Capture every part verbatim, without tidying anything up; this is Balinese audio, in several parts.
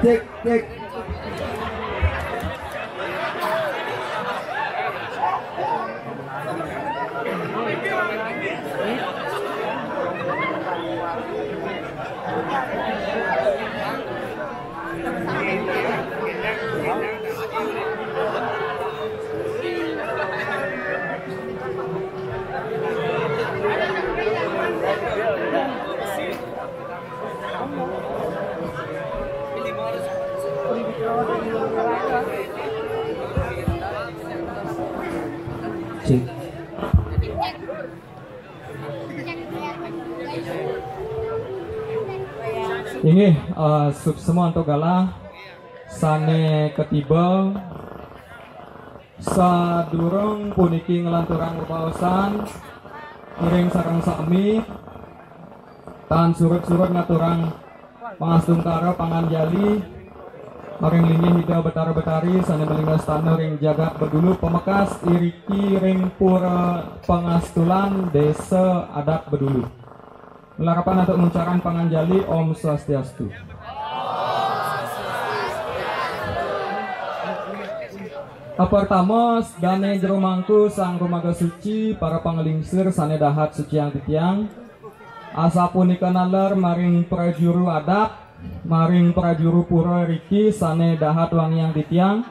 Cek, cek. Cek. Inggih, eh, suksma antuk galah sane katiba sadurung puniki nglanturang bebaosan, ngiring sareng sami tan surut-surut ngaturang pangastungkara panganjali maring linggih Ida Betara Betari sane malingga stana ring jagat Bedulu, pamekas iriki ring Pura Pangastulan Desa Adat Bedulu. Malarapan antuk nguncarang panganjali, Om Swastiastu. Kapertama, dane jero mangku sang rumaga suci, para panglingsir sane dahat suciang titiang. Asapunika naler maring prajuru adat, maring prajuru pura riki sane dahat wangiang titiang,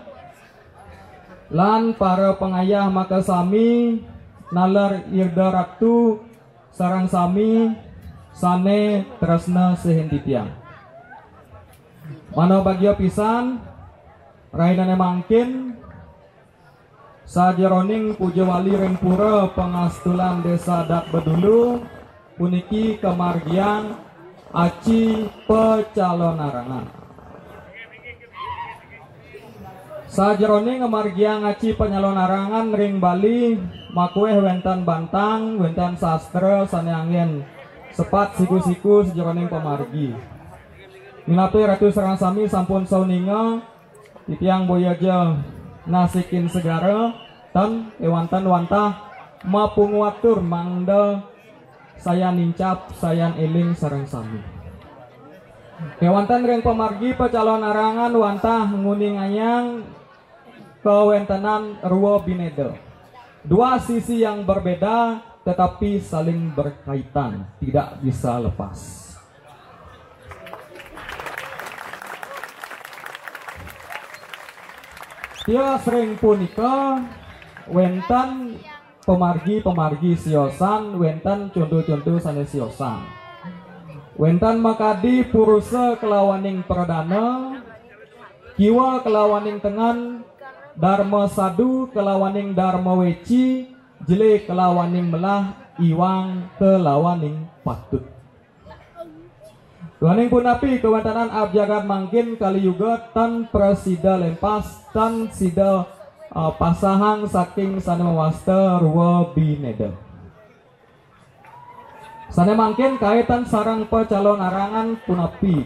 lan para pangayah makasami naler Ida Ratu sareng sami sane tresna sihin titiang. Manabagia pisan, rahinane mangkin, sajeroning puja wali ring Pura Pangastulan Desa Adat Bedulu puniki kamargiang aci pacalonarangan. Sajeroning ngamargiang aci panyalonarangan ring Bali, makuéh wénten bantang, wénten sastra sané anggén sepat siku-siku sajeroning pamargi. Minabdi Ratu sareng sami sampun sauninga, titiang boya ja nasikin segara, tan kéwanten wantah mapungu atur mangda sayan nincap, sayan éling sareng sami. Kéwanten ring pamargi pacalonarangan wantah nguningayang kawéntenan rwa binéda. Dua sisi yang berbeda tetapi saling berkaitan, tidak bisa lepas. Tios ring punika wénten pamargi-pamargi siosan, wénten conto-conto sané siosan. Wénten makadi purusa kalawaning pradana, kiwa kalawaning tengen, darma sadu kalawaning darma weci, jelé kalawaning melah, iwang kalawaning patut. Duaning punapi kawéntenan abjagat mangkin Kali Yuga tan prasida lempas, tan sida, eh, pasahang saking sané mawasta rwa binéda. Sané mangkin kaitan sareng pacalonarangan punapi.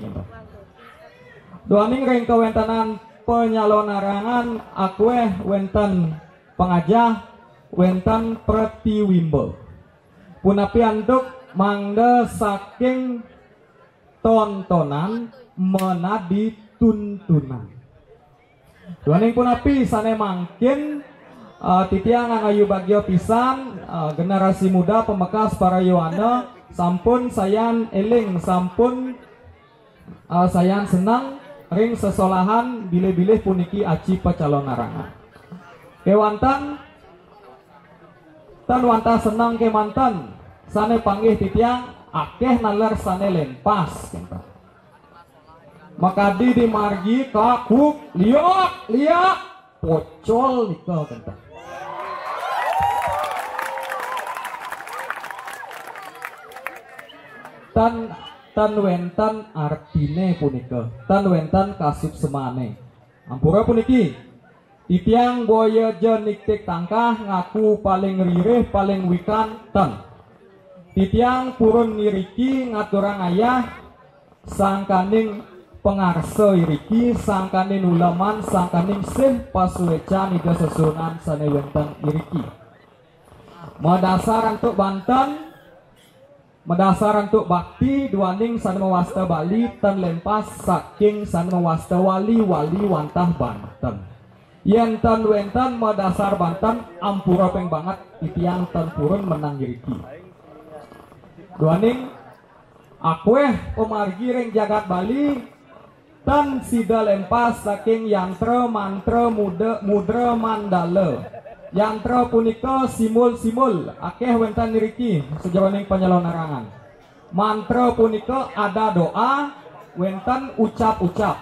Duaning ring kawéntenan panyalonarangan akuéh wénten pangajah, wénten pratiwimba. Punapi antuk mangda saking tontonan menadi tuntunan. Duaning punapi sané mangkin, eh, titiang angayu bagya pisan, eh, generasi muda pamekas para yowana sampun sayan éling, sampun, eh, sayan seneng ring sesolahan bilih-bilih puniki aci pacalonarangan. Kéwanten tan wantah seneng kémanten, sané panggih titiang akéh naler sané lempas, kénten. Makadi di margi kakuk, liak, liak, pocol nika, kénten. Tan, tan wénten artiné punika, tan wénten kasuksmané. Ampura puniki, titiang boya ja niktik tangkah ngaku paling ririh, paling wikan, ten. Titiang purun niriki ngaturang ayah sangkaning pangarsa iriki, sangkaning uleman, sangkaning sih pasuécan Ida Sesuhunan sané wénten iriki. Madasar antuk banten, madasar antuk bakti duaning sané mawasta Bali, tan lempas saking sané mawasta wali, wali wantah banten. Yén tan wénten madasar banten, ampura pang banget titiang tan purun menang iriki. Duaning akuéh pamargi ring jagat Bali, tan sida lempas saking yantra mantra muda, mudra mandala. Yantra punika simbol-simbol, akéh wénten iriki sajeroning panyalonarangan. Mantra punika ada doa, wénten ucap-ucap.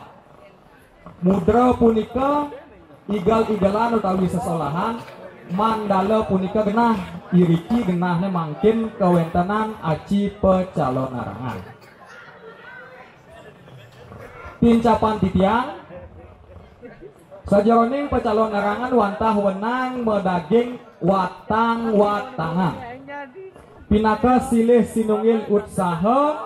Mudra punika igel-igelan utawi sesolahan, mandala punika genah, iriki genahné mangkin kawéntenan aci pacalonarangan. Tincapan titiang, sajeroning pacalonarangan wantah wenang madaging watang-watangan. Pinaka silih sinunggil utsaha,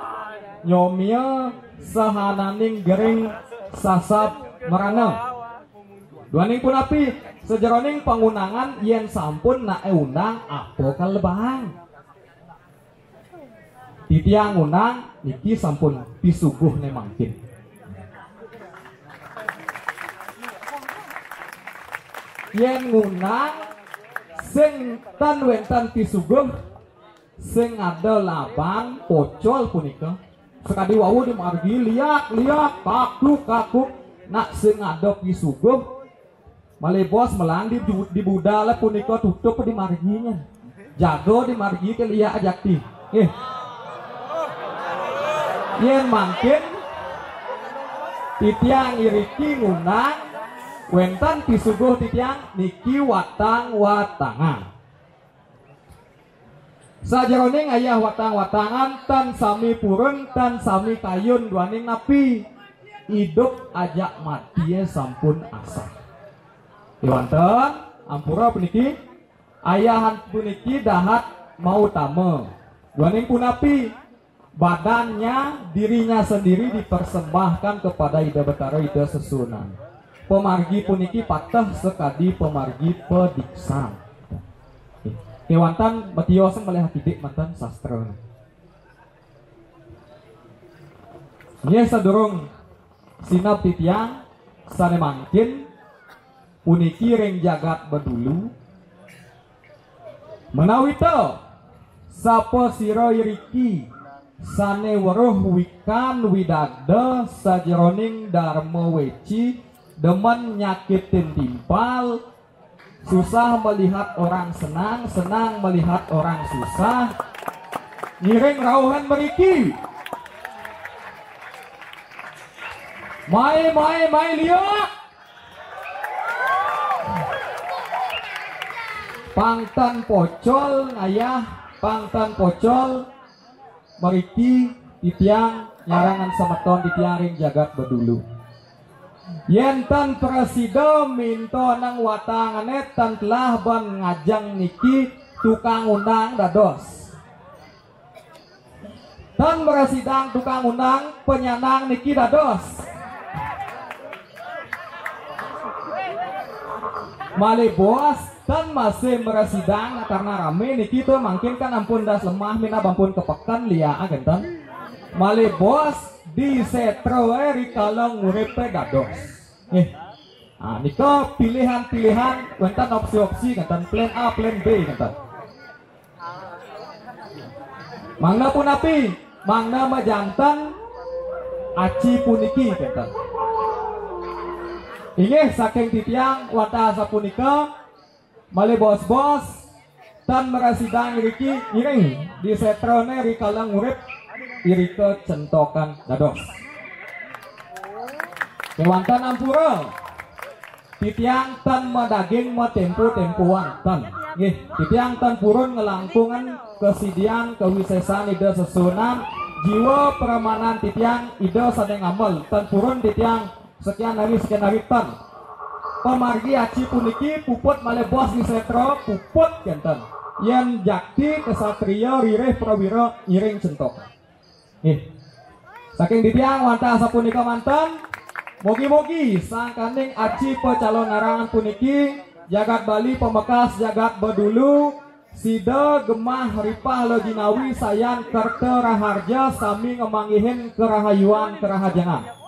nyomia sahananing gering sasab mrana. Duaning punapi, sajeroning pangundangan yén sampun naé undang apa kalebang. Titiang ngundang niki sampun pisuguhné mangkin. Yén ngundang sing tan wénten pisuguh, sing ada laban pocol punika. Sakadi wau di margi liak-liak, kakuk-kakuk, nak sing ada pisuguh, malih bos melang di, di budal punika tutup di marginya. Jaga di margi ké liak jakti. Eh. Yén mangkin titiang iriki ngundang wénten pisuguh titiang niki watang-watangan. Sajeroning ayah watang-watangan tan sami purun, tan sami kayun duaning napi. Idup ajak matié sampun asah. Kéwanten, ampura puniki, ayahan puniki dahat mautama. Duaning punapi, badannya, dirinya sendiri dipersembahkan kepada Ida Betara Ida Sesuunan. Pamargi puniki pateh sakadi pamargi padiksan. Kéwanten matiosan malih akidik manten sastra. Nggih, sadurung sineb titiang sané mangkin puniki ring jagat Bedulu. Menawita sapasira iriki sané weruh wikan widagda sajeroning darma weci, demen nyakitin timpal, susah melihat orang senang, senang melihat orang susah. Ngiring rauhan mriki. Mai, mai, mai liak. Pang tan pocol ngayah, pang tan pocol mriki titiang nyarangan semeton titiang ring jagat Bedulu. Yén tan prasida minta nang watangané tan telah ban ngajeng niki tukang undang dados. Tan mrasidang tukang undang, penyanang niki dados. Malih bos, tan masih mrasidang karena ramé niki tuh mangkin kan ampun das lemah minab ampun kepeken liak kénten. Malih bos di sétra rikala nguripé dados. Nggih. Ah, nika pilihan-pilihan wénten opsi-opsi kénten plan A, plan B kénten. Mangda punapi, mangda majanten aci puniki kénten. Inggih saking titiang wantah sapunika, malih bos-bos, tan mrasidang iriki ngiring di sétrané rikala ngurip irika centokan dados. Kéwanten ampura. Titiang tan madaging matémpo-témpoan, tan. Nggih, titiang tan purun nglangkungang kasidian kawisésan Ida Sesuunan, jiwa pramanan titiang Ida sané ngamel, tan purun titiang sekian hari, sekian hari, tan. Pamargi aci puniki puput malih bos di sétra, puput kénten. Yén jakti ksatria ririh prawira ngiring centok. Nggih. Saking titiang wantah sapunika manten, mugi-mugi sangkaning aci pacalonarangan puniki, jagat Bali pamekas jagat Bedulu, sida gemah ripah lejinawi sayan kerta raharja sami ngamanggihin karahayuan karahajengan.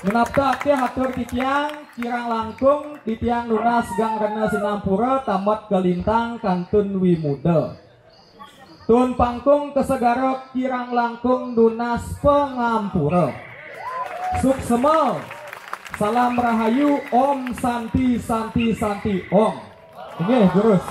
Minab aktih atur titiang kirang langkung titiang nunas geng rena sinampura tamet kalintang kantun wimuda. Tun pangkung kasegara kirang langkung nunas pangampura. Suksma. Salam rahayu. Om Santi, Santi, Santi, Om. Inggih, durus.